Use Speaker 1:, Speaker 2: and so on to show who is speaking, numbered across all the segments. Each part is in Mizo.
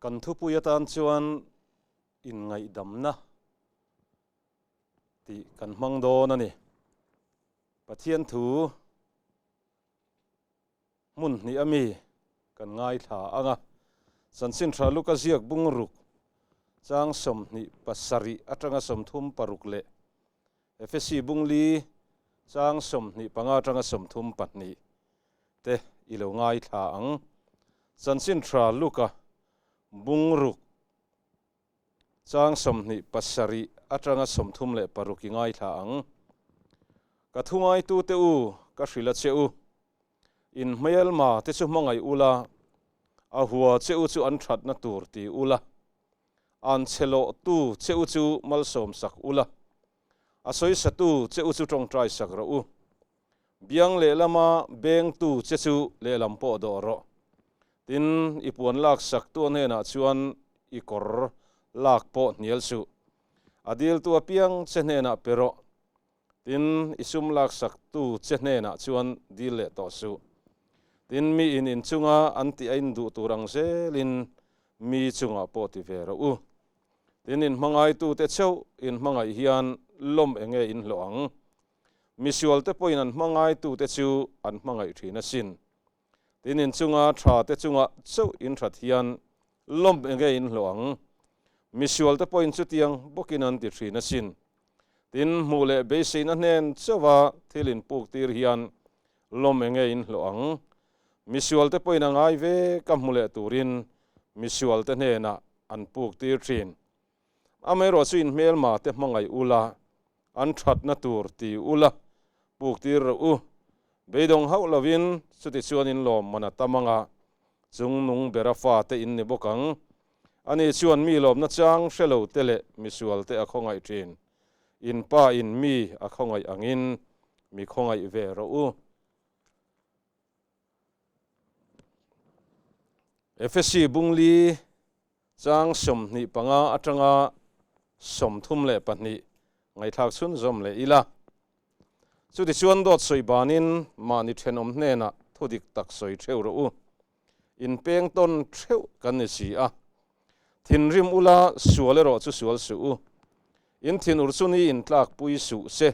Speaker 1: Kan thupui atan chuan inngaihdamna tih kan hmang dawn a ni. Pathian thu hmun hnih a mi kan ngaithla ang a, Chanchin Tha Luka ziak bung ruk chang 27 atanga 36 leh Efesi bung li chang 25 atanga 32 te i lo ngaithla ang. Chanchin Tha Luka bung ruk Chang 27 atanga 36 i ngaithla ang. Ka thu ngaitute u, ka hrilh a che u. In hmelma te chu hmangaih ula, a hua che u chu an thatna tur ti ula, an chhe lawhtu che u chu malsawmsak ula, a sawisatu che u chu tawngtaisak rawh u. Biang lehlama bengtu che chu lehlam pawh dawh rawh. Tin, i puan laksak tu hnenah chuan i kawr lak pawh hnial suh. A diltu apiang che hnenah pe rawh. Tin, i sum laksak tu che hnenah chuan dil leh tawh suh. Tin, mi in inchunga an tih a induh tur ang zelin mi chungah pawh ti ve rawh u. Tin, inhmangaitute chauh inhmangaih hian lawm enge inhlawh ang? Misualte pawhin an hmangaitute chu an hmangaih thin asin. Tin, inchunga tha te chunga chauh inthat hian lawmp enge inhlawh ang? Misualte pawhin chutiang bawkin an ti thin asin. Tin, hmuh leh beiseina hnen chauha thil inpuk tir hian lawmp enge inhlawh ang? Misualte pawhin a ngai ve ka hmu leh turin misualte hnenah an puk tir thin. Amaherawhchu inhmelma te hmangaih ula, an thatna tur ti ula, puk tir rawh u. Beidawng hauh lovin chuti chuan in lawm man a tam anga, chung nung bera fate in ni bawk ang. Ani chuan mi lawmna chang hre lo te leh misual te a khawngaih thin. In pa in mi a khawngaih angin mi khawngaih ve rawh u. Efesi bungli Chang 25 atanga 32 ngaihthlak chhunzawm leh ila. Chutichuan dawt sawi banin mahni thenawm hnenah thu dik tak sawi theuh rawh u. Inpeng tawn theuh kan ni si a. Thinrim ula sual erawh chu sual suh u. In thinur chu ni intlakpui suh se.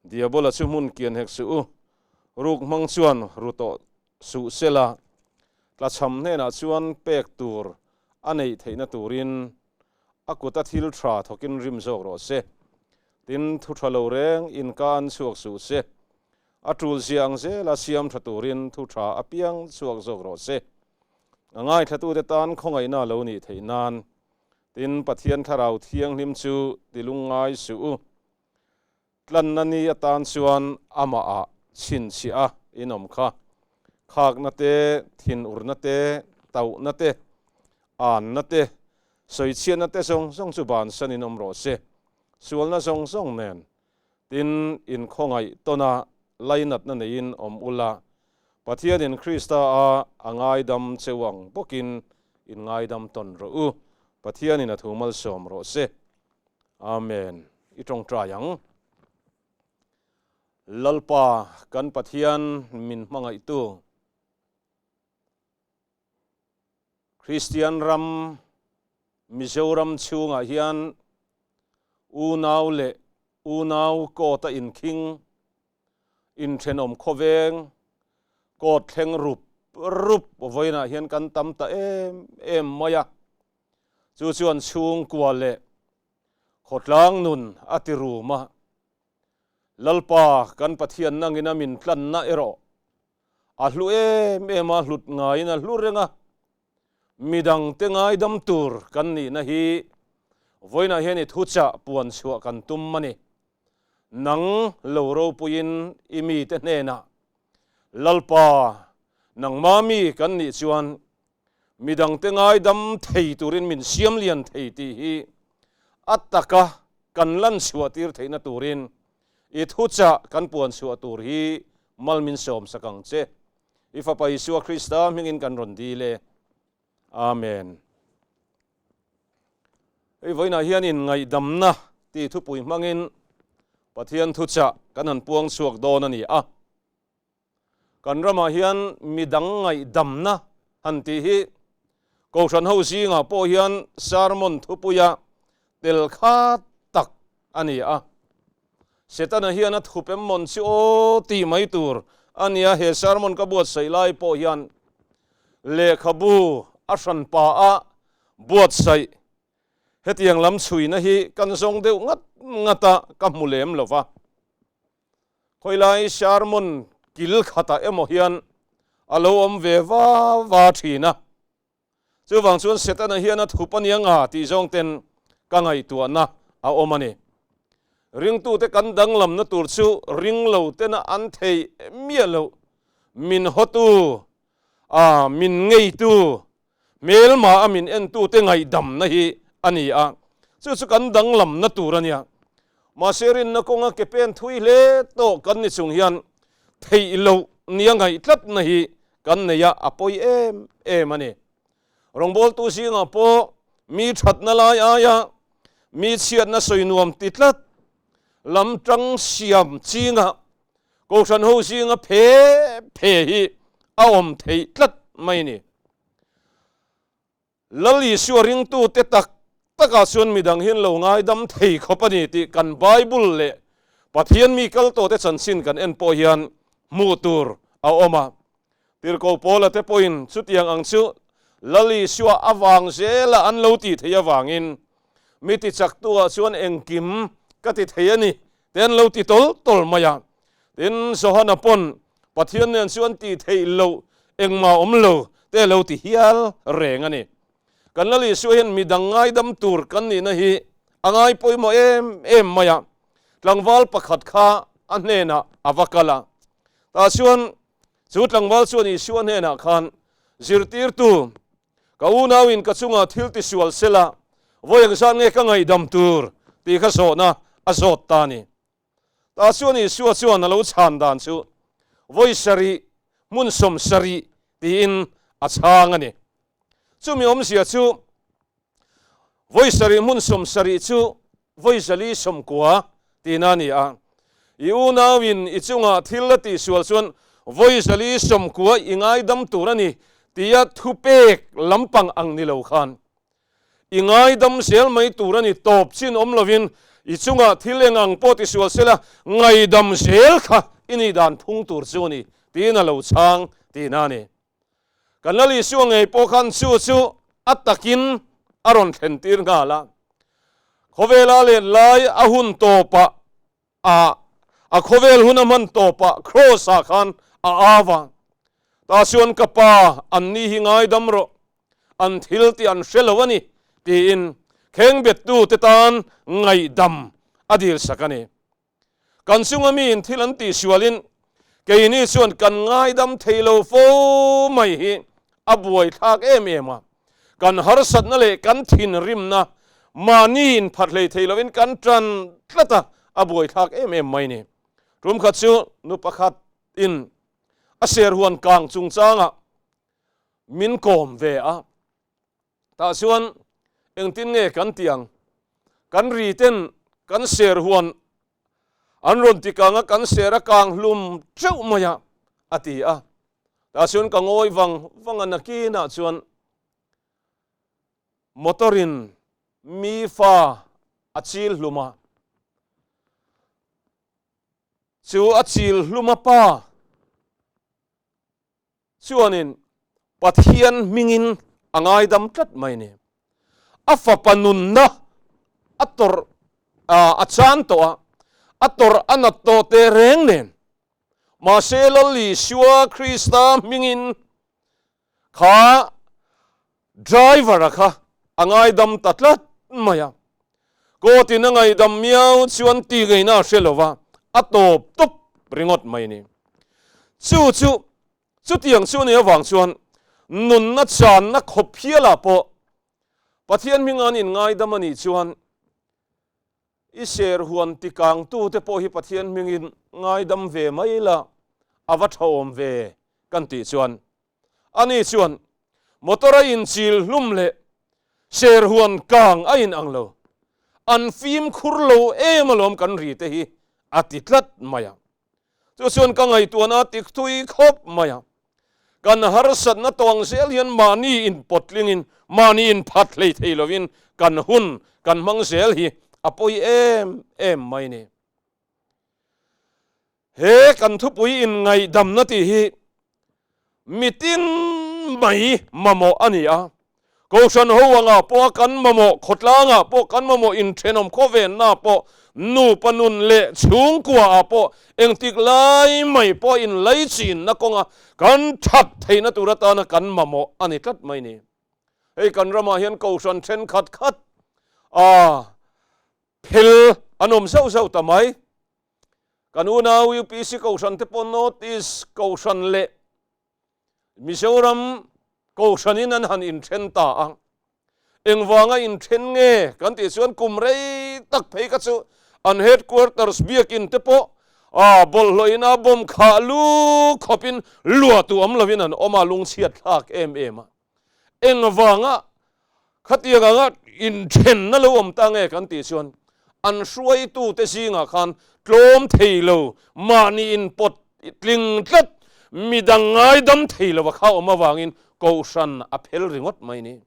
Speaker 1: Diabola chu hmun kian hek suh u. Ruk hmang chuan ru tawh suh sela, tlachham hnenah chuan pek tur a neih theihna turin a kuta thil tha thawkin rim zawk rawh se. Tin, thu tha lo reng inka an chhuak suh se. A tul zia ang zela siam tha turin thu tha apiang chhuak zawk rawh se. A ngaithlatute tan khawngaihna lo nih theih nan. Tin, Pathian Thlarau Thianghlim chu tilungngai suh u. Tlanna ni atan chuan amah ah chhinchhiah a inawm kha. Khakna te, thinurna te, tauhna te, anna te, sawichhiatna te zawng zawng chu bansan in awm rawh se. Sualna zawng zawng nen tin inkhawngaih tawna lainatna neiin awm ula, Pathianin Krista a a ngaidam cheu ang bawkin in ngaidam tawn rawh u. Pathianin a thu malsawm rawh se. Amen. I tawngtai ang. Lalpa kan Pathian min hmangaihtu Kristian ram Mizoram chhungah hian unau leh unau court a inkhing inthenawm khawveng court thleng rup rup vawiinah hian kan tam ta em em mai a. Chu chuan chhungkua leh khawtlang nun a ti rum a, Lalpa kan Pathian nangin a min tlanna erawh a hlu em em a, hlut ngaiin a hlu reng a, midangte ngaidam tur kan nihna hi vawiinah hian i thuchah puan chhuah kan tum a ni. Nang lo ropuiin i mite hnenah, Lalpa, nangma mi kan nih chuan Midangte ngaidam thei turin min siam lian thei tih hi a taka kan lan chhuah tir theihna turin i thuchah kan puan chhuah tur hi mal min sawm sak ang che. I Fapa Isua Krista hmingin kan rawn dil e. Amen. Hei vawiinah hian inngaihdamna tih thupui hmangin Pathian thuchah kan han puang chhuak dawn a ni a. Kan ramah hian midang ngaihdamna han tih hi Kohhran ho zingah pawh hian sermon thupuia tel khat tak a ni a. Setana hian a thup em mawn chu aw tih mai tur a nia, he sermon ka buatsaih lai pawh hian lehkhabu a hranpa a buatsaih hetiang lam chhuina hi kan zawng deuh ngat ngat a, ka hmu lem lo va. Khawilai sermon kil khatah emaw hian a lo awm ve va va thin a. Chuvang chuan Setana hian a thup a nia nga tih zawng ten ka ngaihtuahna a awm a ni. Ringtute kan danglamna tur chu ringlo tena an thei miah loh, min hawtu, a min ngeitu, hmelma a min entute ngaihdamna hi a ni a. Chu chu kan danglamna tur a nia. Mahse rinna kawnga ke pen thui hle tawh kan ni chung hian theih loh nia ngaih tlatna hi kan nei a, a pawi em em a ni. Rawngbawltu zingah pawh mi thatna lai aia mi chhiatna sawi nuam ti tlat lam tang siam chinga Kohhran ho zinga phe phe hi a awm theih tlat mai a ni. Lal Isua ringtute tak takah chuan midang hian lo ngaidam thei khawp a ni tih kan Bible leh Pathian mi kal tawhte chanchin kan en pawh hian hmuh tur a awm a. Tirhkoh Paula te pawhin chutiang ang chu Lal Isua avang zela an lo tih theih avangin mi tichaktuah chuan engkim ka ti thei a ni te an lo ti tawl tawl mai a. Tin, Johana pawn Pathian nen chuan tih theih loh engmah awm lo te a lo ti hial reng a ni. Kan Lal Isua hian midang ngaidam tur kan nihna hi a ngai pawimawh em em mai a. Tlangval pakhat kha a hnenah a va kal a. Tah chuan chu tlangval chuan Isua hnenah khan, Zirtirtu, ka unauin ka chungah thil tisual sela vawi engzat nge ka ngaihdam tur tih kha zawhna a zawt ta a ni. Tah chuan Isua chuan a lo chhan dan chu vawi sarih, hmun 70 tiin a chhang a ni. Chumi awmzia chu vawi sarih, hmun 70 chu vawi 490 tihna a ni a. I unauin i chungah thil a tihsual chuan vawi 490 i ngaidam tur a ni tia thupek lampang ang ni lo khan I ngaidam zel mai tur a ni, tawp chin awm lovin i chungah thil eng ang pawh tisual sela ngaidam zel kha i nih dan phung tur chu a ni, tiin a lo chhang tihna a ni. Kan Lal Isua ngei pawh khan chu chu a takin a rawn thlen tir nghal a. Khawvela let lai a hun tawpah A a khawvel hun a hman tawpah Kraws ah khan a au a, tah chuan ka pa an ni hi ngaidam rawh, an thil tih an hre lo a ni tiin khengbettu te tan ngaihdam a dil sak a ni. Kan chunga miin thil an tihsualin keini chuan kan ngaidam thei lo fo mai hi a buaithlak em em a, kan harsatna leh kan thinrimna mahni inphat hlei thei lovin kan tan tlat a, a buaithlak em em mai ni. Tum khat chu nu pakhat in a serhuan kang chungchangah min kawm ve a, tah chuan engtin nge kan tih ang, kan ri ten kan serhuan An rawn ti kang a, kan ser a kang hlum teuh mai a, a ti a. Tah chuan ka ngawi vang vang a, nakinah chuan motor in mi fa a chil hlum a, chu a chil hlum a pa Chuanin Pathian hmingin a ngaidam tlat mai ni. A fapa nunna a tawrh a chan tawh a, a tawrh a nat tawh teh reng nen. Mahse Lal Isua Krista hmingin kha driver-a kha a ngaidam ta tlat mai a. Court-in a ngaidam miau chuan ti ngeina a hre lo va, a tawp tawp ringawt mai ni. Chu chu, chutiang chu a nih avang chuan nunna channa khawp hialah pawh Pathian hminga an inngaidam a nih chuan i serhuan tikangtute pawh hi Pathian hmingin ngaidam ve mai la, a va tha awm ve kan tih chuan Ani chuan motor a inchil hlum leh serhuan kang a in ang lo. An fimkhur lo em alawm kan ri te hi a ti tlat mai a. Chu chuan ka ngaihtuahna a tik thui khawp mai a. Kan harsatna tawng zel hian mahni inpawtlingin, mahni inphat hlei thei lovin kan hun kan hmang zel hi a pawi em em mai ni. He kan thupui inngaihdamna tih hi mitin mai mamawh a ni a. Kohhran ho angah pawh a kan mamawh, khawtlangah pawh kan mamawh, inthenawm khawvenna pawh, nupa nun leh chhungkua ah pawh engtik lai mai pawh inlaichinna kawnga kan that theihna tur atana kan mamawh a ni tlat mai ni. Hei kan ramah hian kohhran thenkhat khat a phel an awm zauh zauh ta mai. Kan unau UPC kohhran te pawh North East kohhran leh Mizoram Kohhranin an han inthen ta a, engvanga inthen nge kan tih chuan kum rei tak phei kha chu an headquarters biakin te pawh a bawlhhlawh ina bomb khah lu khawpin luah tu awm lovin an awm a, lungchhiat thlak em em a. Engvanga khatiang anga inthenna lo awm ta nge kan tih chuan an hruaitute zingah khan tlawm thei lo, mahni inpawt tling tlat, midang ngaidam thei lo a kha awm avangin Kohhran a phel ringawt mai ni.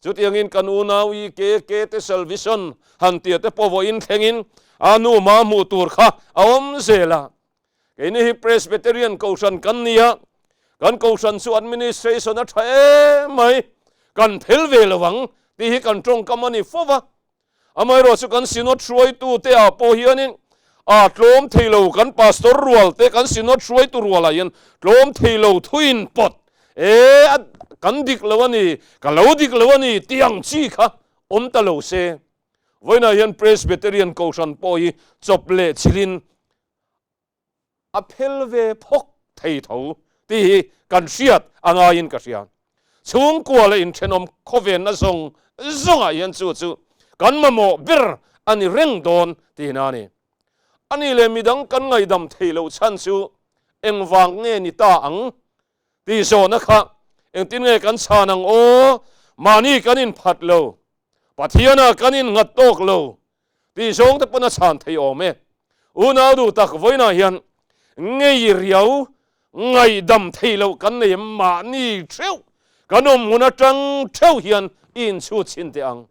Speaker 1: Chutiangin kan unau IKK te Salvation han tia te pawh vawiin thlengin a nu ma hmuh tur kha a awm zel a. Keini hi Presbyterian Kohhran kan ni a, kan Kohhran chu administration a tha em mai, kan phel ve lo ang tih hi kan tawngkam a ni fo va. Amaherawh chu kan Synod hruaitute ah pawh hianin a tlawm thei lo, kan Pastor rual te, kan Synod hruaitu rualah hian tlawm thei lo thuin pawt e, a kan dik lo a ni, ka lo dik lo a ni tih ang chi kha awm ta lo se. Vawiinah hian Presbyterian Kohhran pawh hi chawp leh chilhin a phel ve phawk thei tho tih hi kan hriat a ngaiin ka hria. Chhungkua leh inthenawm khawvenna zawng zawngah hian chu chu kan mamawh ber a ni reng dawn tihna a ni. A ni leh midang kan ngaihdam theih loh chhan chu engvang nge ni ta ang tih zawhna kha engtin nge kan chhan ang aw? Mahni kan inphat lo, Pathianah kan innghat tawk lo Tih zawng te pawn a chhan thei awm e. Unau duh tak vawiinah hian ngei riau ngaihdam thei loh kan nei em mahni theuh kan awm hmun atang theuh hian i inchhut chhin teh ang.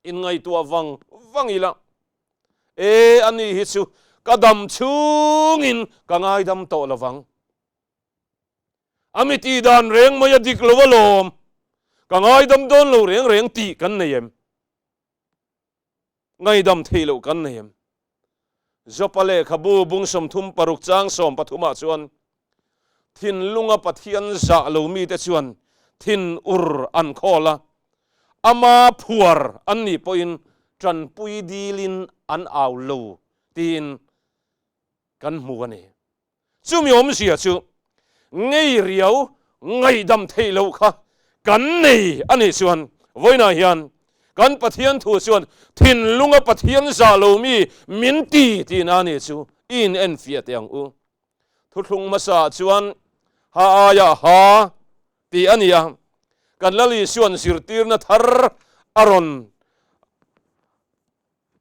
Speaker 1: Inngaihtuah vang vang ila e ani hi chu ka dam chhungin ka ngaidam tawh lovang. A mi tih dan reng mai a dik lo alawm. Ka ngaidam dawn lo reng reng tih kan nei em? Ngaidam theih loh kan nei em? Jopa lehkhabu bung 36 chang 13 ah chuan thinlunga Pathian zah lo mite chuan thin ur an khawl a, ama phuar an nih pawhin tanpui dilin an au lo tiin kan hmu a ni. Chumi awmzia chu ngei riau ngaihdam theih loh kha kan nei a nih chuan vawiinah hian kan Pathian thu chuan thinlunga Pathian zah lo mi min ti tihna a nih chu i in enfiah teh ang u. Thuthlung hmasa ah chuan ha aiah ha tih a ni a, kan Lal Isua'n zirtirna thar a rawn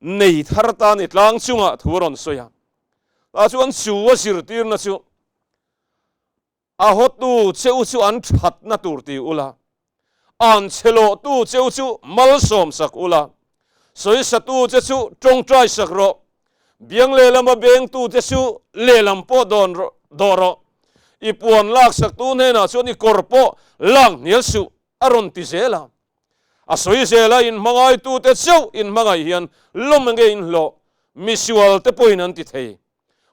Speaker 1: nei thar ta ni tlang chungah thu a rawn sawi a. Tah chuan chu a zirtirna chu a hawtu cheu chu an thatna tur ti ula, an chhe lawhtu cheu chu malsawm sak ula, sawisatu che chu tawngtai sak rawh, biang lehlama bengtu che chu lehlam pawh dawn dawh rawh, i puan lak saktu hnenah chuan i kawr pawh lak hnial suh a rawn ti zel a. A sawi zela inhmangaitute chauh inhmangaih hian lawm enge inhlawh misualte pawhin an ti thei.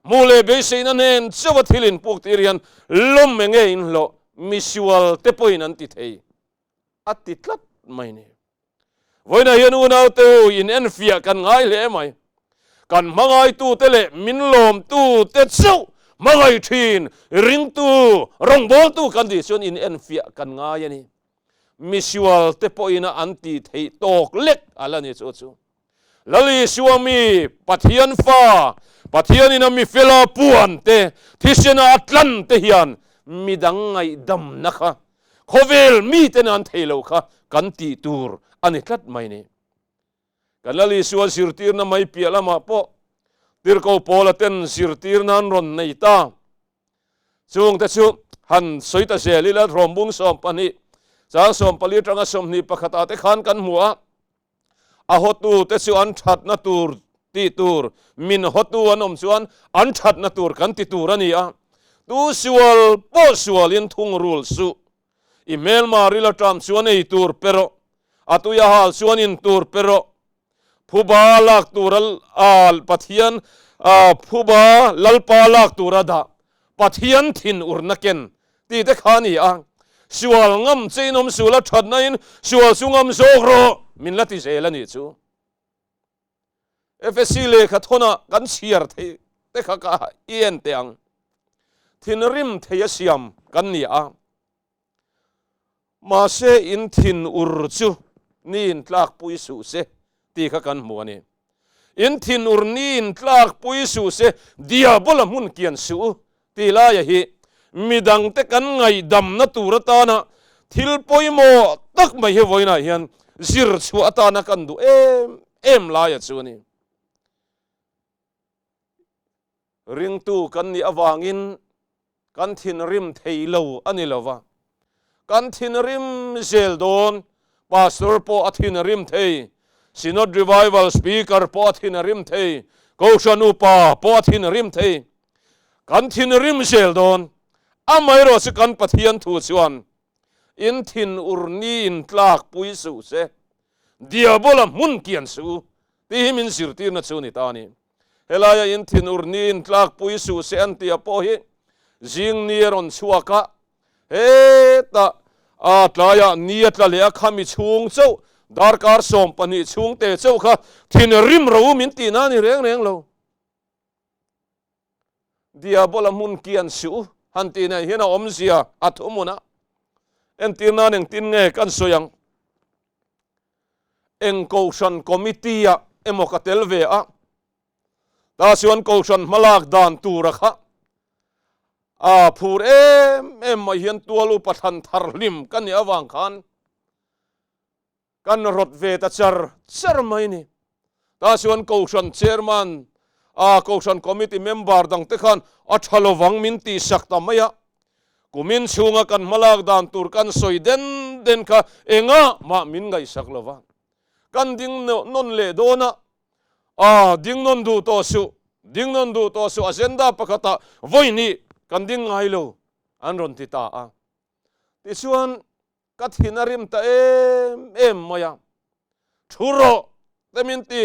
Speaker 1: Hmuh leh beiseina hnen chauha thil inpuk tir hian lawm enge inhlawh misualte pawhin an ti thei a ti tlat mai ni. Vawiinah hian unaute u in enfiah kan ngai hle mai. Kan hmangaitute leh min lawmtute chauh hmangaih thin ringtu rawngbawltu kan tih chuan in enfiah kan ngai a ni. Misual te pawhin a an tih theih tawk lek a la ni chu chu. Lal Isua mi, Pathian fa, Pathianin a mifela puan te, thisena a tlan te hian midang ngaihdamna kha khawvel miten an thei lo kha kan tih tur a ni tlat mai ni. Kan Lal Isua zirtirna mai piah lamah pawh Tirhkoh Paula ten zirtirna an rawn nei ta. Chungte chu han sawi ta zel ila Rawmbung 12 chang 14 atanga 21 ah te khan kan hmu a, a hawtu te chu an thatna tur tih tur, min hawtu an awm chuan an thatna tur kan ti tur a ni a, tu sual pawh sualin thungrul suh, i hmelma ril aṭam chuan ei tur pe rawh, a tuia hal chuan in tur pe rawh, Phuba lak tura Pathian phuba Lalpa lak tura dah Pathian thin urna ken tih te kha a ni a. Sual ngam che in awm sual a thatna in sual chu ngam zawk rawh min la ti zel a nih chu. Efesi lehkha thawnah kan chhiar theih te kha ka i en teh ang. Thinrim thei a siam kan ni a. Mahse in thin ur chu ni in tlak pui suh se tih kha kan hmu a ni. In thin ur ni in tlak pui suh se, diabola hmun kian suh u tih laia hi midangte kan ngaihdamna tur atana thil pawimawh tak mai hi vawiinah hian zir chhuah atana kan duh em em laia chu a ni. Ringtu kan nih avangin kan thinrim thei lo a ni lo va, kan thinrim zel dawn. Pastor pawh a thinrim thei, Synod Revival Speaker pawh a thinrim thei, Kohhran Upa pawh a thinrim thei. Kan thinrim zel dawn. Amaherawh chu kan Pathian thu chuan in thinur ni in tlak pui suh se, Diabola hmun kian suh u tih hi min zirtirna chu a ni ta a ni. Helaia in thinur ni in tlakpui suh se an tia pawh hi zing ni a rawn chhuak a, hetah a tlaiah ni a tla leh a khami chhung chauh darkar 12 chhung te chauh kha thinrim ro min tih na a ni reng reng lo. Diabola hmun kian suh u han tih nen hian a awmzia a thuhmun a, entir nan engtin nge kan sawi ang? Eng kohhran committee ah emaw ka tel ve a, ta chuan kohhran hmalak dan tura kha a phur em em mai hian tual upa thlan thar hlim ka nih avang khan kan rawt ve ta char char mai ni. Ta chuan kohhran chairman a kohhran committee member dang te khan a tha lovang min tih sak ta mai a. Kumin chhunga kan hmalak dan tur kan sawi den den kha engah mah min ngaihsak lo va. Kan ding nawn leh dawn a, a ding nawn duh tawh suh, ding nawn duh tawh suh agenda pakhatah vawi hnih kan ding ngai lo an rawn ti ta a. Tichuan Ka thin a rim ta em em mai a, Thu rawh te min ti.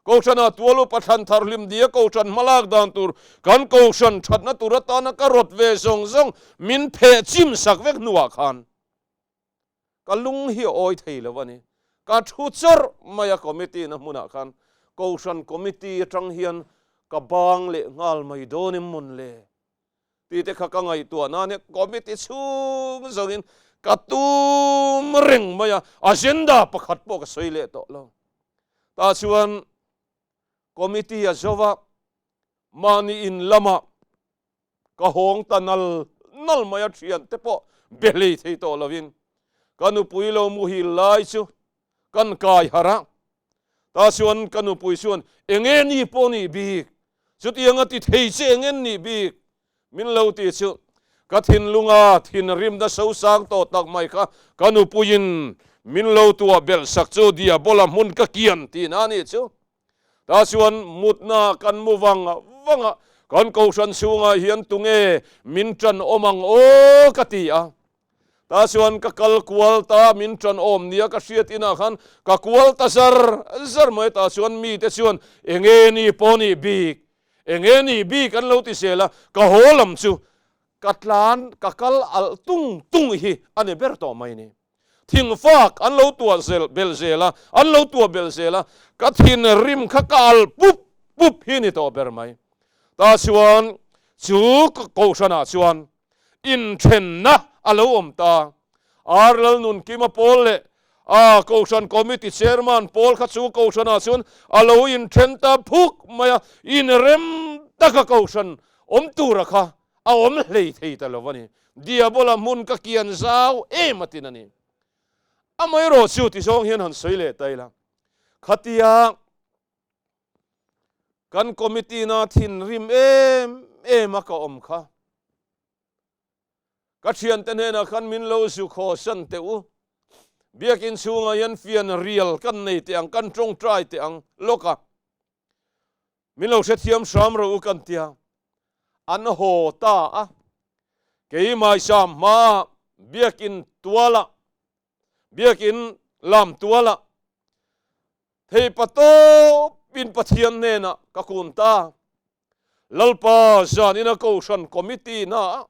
Speaker 1: Kohhranah tual upa thlan thar hlim dia kohhran hmalak dan tur kan kohhran thatna tur atana ka rawt ve zawng zawng min pheh chim sak vek hnuah khan ka lung hi a awi thei lo a ni. Ka thu chawrh mai a committee na hmunah khan kohhran committee atang hian ka bang leh nghal mai dawn em mawn le? Tih te kha ka ngaihtuah nan hian committee chhung zawngin ka tum reng mai a, agenda pakhat pawh ka sawi leh tawh lo. Tah chuan committee a zo va, mahni in lamah ka hawng ta nal nal mai a, thian te pawh be hlei thei tawh lovin ka nupui lo muhil lai chu kan kai harh a. Ta chuan ka nupui chuan enge ni pawh nih bik, chutianga ti thei che enge nih bik min lo ti chu ka thinlunga thinrimna sosang tawh tak mai kha ka nupuiin min lo tuah belh sak chu diabola hmun ka kian tihna a nih chu. Ta chuan mutna kan mu vang vang a, kan kohhran chhungah hian tunge min ṭan awm ang aw ka ti a. Ta chuan ka kal kual ta, min ṭan awm nia ka hriat inah khan ka kual ta zar zar mai. Ta chuan mite chuan enge ni pawh nih bik, enge nih bik an lo ti zel a, ka haw lam chu ka tlan, ka kal alh tung tung hi a ni ber tawh mai ni. Thingfak an lo tuah zel bel zel a, an lo tuah bel zel a, ka thinrim kha ka alh pup pup hi ni tawh ber mai. Ta chuan chu kohhranah chuan Inthenna a lo awm ta. Ar Lalnunkima pawl leh a Kohhran Committee Chairman pawl kha chu Kohhranah chuan a lo inthen ta phuk mai a, inrem taka Kohhran awm tura kha a awm hlei thei ta lo a ni. Diabola hmun ka kian zau em a tin a ni. Amaherawh chu ti zawng hian han sawi leh ta ila, khatia kan committee na thinrim em em a ka awm kha. Ka thiante hnenah khan min lo zu khaw san teh u. Biakin chhungah hian fian rial kan nei teh ang, kan tawngtai teh ang lawk a. Min lo hrethiam hram rawh u kan tia. An haw ta a. Keimah Sam hmaa biakin tualah, biakin lam tualah theipa tawpin Pathian hnenah ka kun ta. Lalpa zanina Kohhran Committee na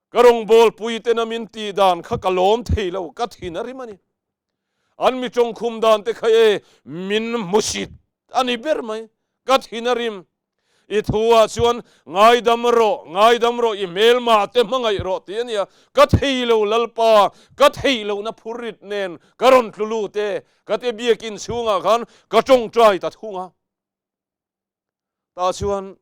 Speaker 1: ka rawngbawlpui tena min tih dan kha ka lawm thei lo, ka thin a rim a ni. An mi tawngkhum dan te kha e min hmusit a ni ber mai, ka thin a rim. I thu ah chuan ngaidam rawh, ngaidam rawh, i hmelma te hmangaih rawh tih a nia. Ka thei lo Lalpa, ka theih lohna phurrit nen ka rawn tlu lut e, ka te biakin chhungah khan ka tawngtai ta thung a. Tah chuan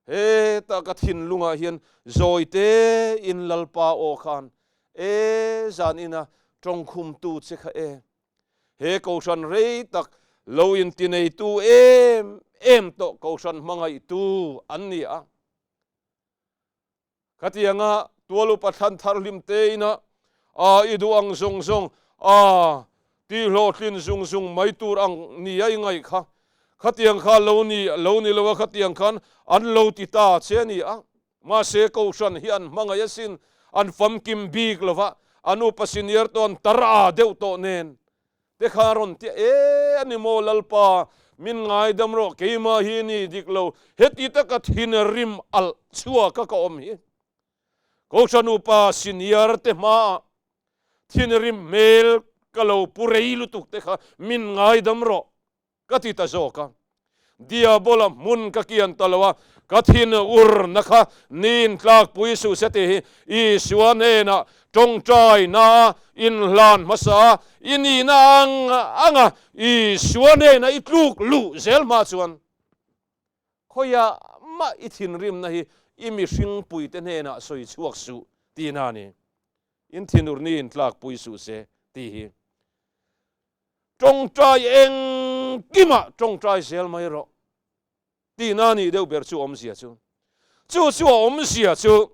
Speaker 1: heta ka thinlungah hian zawi te in Lalpa aw khan e zan ina tawngkhumtu che kha e, he Kohhran rei tak lo intineitu em em tawh Kohhran hmangaihtu an ni a. Khatianga tual upa thlan thar hlim te ina a i duh ang zawng zawng a ti hlawhtlin zung zung mai tur ang ni a i ngaih kha. Khatiang kha lo ni lo ni lo a khatiang khan an lo ti ta che a ni a. Mahse Kohhran hi an hmangaih asin an famkim bik lo va, an upa senior tawh an tar a deuh tawh nen Te kha rawn ti e a ni maw Lalpa, min ngaidam rawh, keimah hi ni dik lo, heti taka thin rim alh chhuak a ka awm hi. Kohhran upa senior te hmaah thin rim hmel ka lo pu rei lutuk te kha min ngaidam rawh ka ti ta zawk a. Diabola hmun ka kian ta lo a, ka thin urna kha nin tlakpui suh se tih hi Isua hnenah tawngtaina inhlan hmasa a, i nihna ang anga Isua hnena i tluk luh zel hma chuan khawiah mah i thinrimna hi i mihringpuite hnenah sawi chhuak suh tihna a ni. In thinurni intlakpui suh se tih hi. Tawngtai engkimah tawngtai zel mai rawh tihna nih deuh ber chu awmzia chu. Chu chu a awmzia chu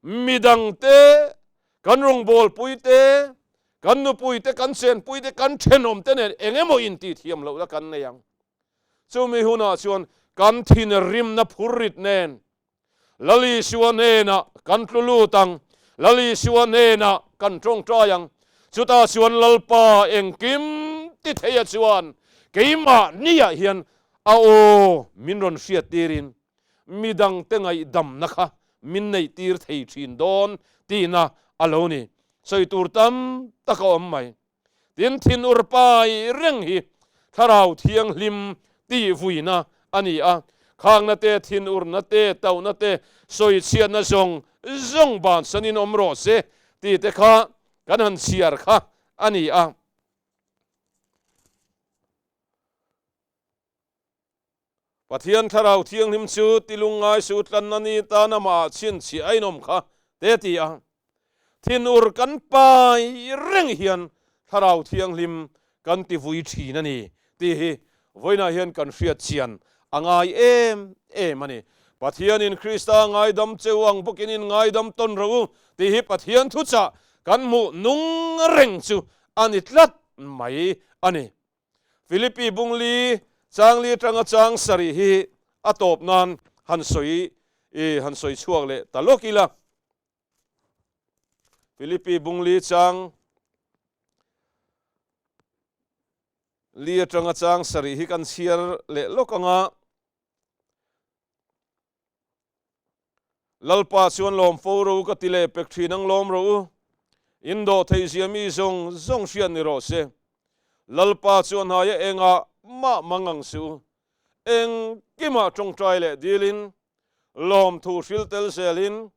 Speaker 1: midangte, kan rawngbawlpui te, kan nupui te, kan chenpui te, kan thenawm te nen eng emaw intihthiam lohna kan nei ang. Chumi hunah chuan kan thinrimna phurrit nen Lal Isua hnenah kan tlu lut ang, Lal Isua hnenah kan tawngtai ang. Chutah chuan Lalpa engkim ti theia chuan keimah niah hian a aw min rawn hriat tirin midangte ngaihdamna kha min neih tir thei thin dawn tihna a lo ni. Sawi tur tam tak a awm mai. Tin, thinur pai reng hi Thlarau Thianghlim tihvuina a ni a, khangna te, thinurna te, tauhna te, sawichhiatna zawng zawng bansanin awm rawh se tih te kha kan han chhiar kha a ni a. Pathian Thlarau Thianghlim chu tilungngai su tlanna ni tan amah chhinchhiah a inawm kha te ti a. Thinur kan pai reng hian Thlarau Thianghlim kan ti vui thin a ni tih hi vawiinah hian kan hriat chian a ngai em em a ni. Pathianin Krista ngaidam cheu ang bawkin in ngaidam tawn rawh u tih hi Pathian thuchah kan hmuh nung reng chu a ni tlat mai a ni. Philippi bungli changli atanga chang sarih hi a tawp nan han sawi i han sawi chhuak leh ta lawk ila. Philippi bungli chang li atanga chang sarih hi kan chhiar leh lawk anga. Lalpa chuan lawm fo ro ka ti leh pek thin ang lawm ro u. In dawh theih zia mi zawng zawng hriat ni rawh se. Lalpa chuan haia engah mah mang ang suh u. Engkimah tawngtai leh dilin, lawmthu hril tel zelin,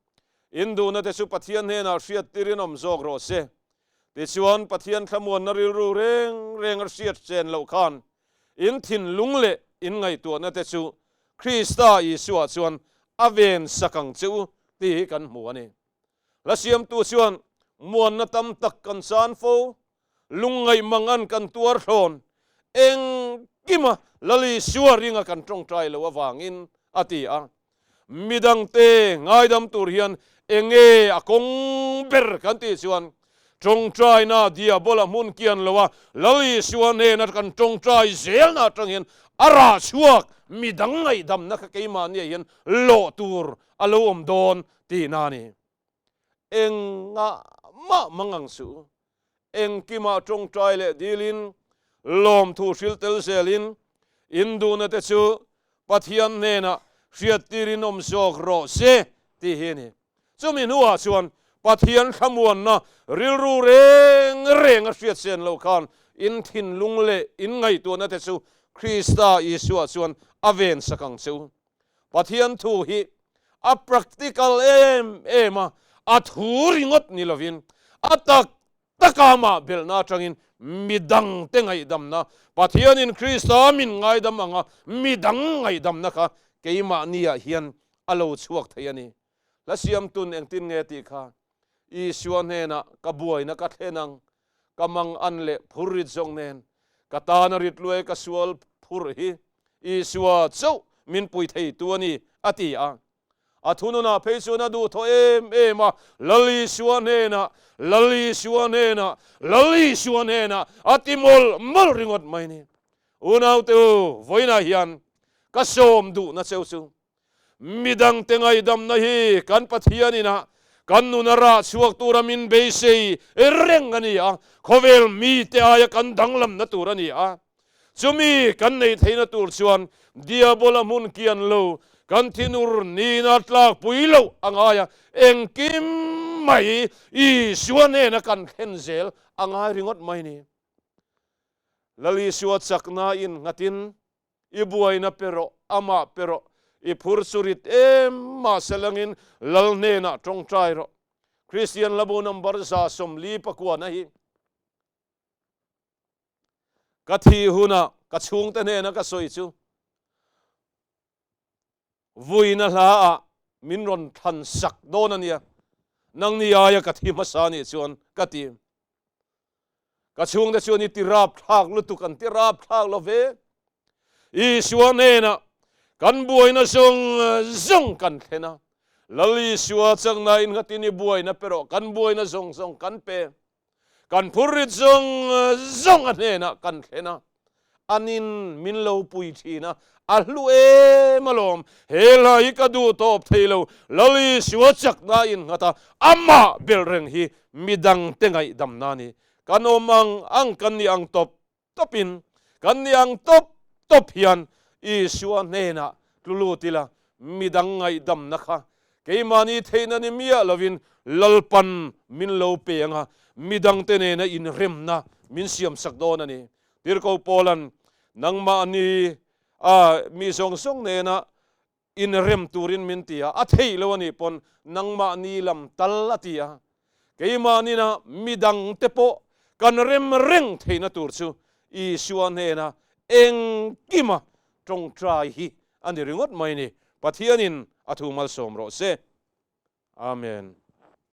Speaker 1: in duhna te chu Pathian hnenah hriat tirin awm zawk rawh se. Tichuan Pathian thlamuanna rilru reng reng a hriat chen loh khan In thinlung leh in ngaihtuahna te chu Krista Isua chuan a ven sak ang che u tih hi kan hmu a ni. Hla siamtu chuan muanna tam tak kan chan fo, lungngaih mangan kan tuar thlawn, engkima Lal Isua ringa kan tawngtai loh avangin a ti a. Midangte ngaidam tur hian enge a kawng ber kan tih chuan tawngtaina diabola hmun kian lo a, Lal Isua hnena kan tawngtai zelna atang hian a rah chhuak midang ngaihdamna kha keimahniah hian lawh tur a lo awm dawn tihna a ni. Engah mah mang ang suh. Engkimah tawngtai leh dilin, lawmthu hril tel zelin, induhna te chu Pathian hnenah hriattirin awm zawk rawh se tih hi a ni. Chumi hnuah chuan Pathian thlamuanna rilru reng reng a hriat sen loh khan in thinlung leh in ngaihtuahna te chu Krista Isua chuan a ven sak ang che u. Pathian thu hi a practical em em a, a thu ringawt ni lovin a tak taka amah belhna atangin midangte ngaihdamna, Pathianin Krista min ngaidam anga midang ngaihdamna kha keimahniah hian a lo chhuak thei a ni. Hla siamtun engtin nge tih kha Isua hnenah ka buaina ka thlen ang, ka mang an leh phur rit zawng nen, ka tana rit luai ka sual phur hi Isua chauh min pui thei tu a ni, a ti a. A thununah phei chuan a duhthawh em em a, Lal Isua hnenah, Lal Isua hnenah, Lal Isua hnenah a ti mawlh mawlh ringawt mai ni. Unaute u, vawiinah hian ka sawm duhna cheu chu Midangte ngaihdamna hi kan Pathian inah kan nuna rah chhuak tura min beisei reng a ni a, khawvel mite aia kan danglamna tur a ni a. Chumi kan neih theihna tur chuan Diabola hmun kian lo, kan thinur nina tlakpui loh a ngai a, engkim mai Isua hnena kan thlen zel a ngai ringawt mai ni. Lal Isua chaknain nghatin I buaina pe rawh, amah pe rawh, i phur chu rit em mahse langin Lal hnenah tawngtai rawh. Kristian Hlabu number 49 hi ka thih hunah ka chhungte hnena ka sawi chu vuina hla ah min rawn thlan sak dawn a nia, nangni aia ka thi hmasa nih chuan ka ti. Ka chhungte chuan i ti rapthlak lutuk an ti rapthlak lo ve. Isua hnenah kan buaina zawng zawng kan thlen a, Lal Isua chakna in nghatin i buaina pe rawh, kan buaina zawng zawng kan pe. Kan phurrit zawng zawng a hnenah kan thlen a, anin min lo pui thin a, a hlu em alawm, he hla hi ka duh tawp thei lo, Lal Isua chakna innghat a, amah belh reng hi midangte ngaihdamna a ni. Kan awm ang ang kan ni ang tawp tawpin, kan ni ang tawp tawp hian Isua hnenah tlu lut ila, midang ngaihdamna kha keimahni theihna ni miah lovin Lalpan min lo pe ang a, midangte nena inremna min siamsak dawn a ni. Tirhkoh Paula'n nangmahni a mi zawng zawng nena inrem turin min ti a, a theih lo a nih pawn nangmahni lam tal a ti a, keimahni-na midangte pawh kan rem reng theihna tur chu Isua hnena engkima tawngtai hi a ni ringawt mai ni. Pathianin a thu malsawm rawh se. Amen.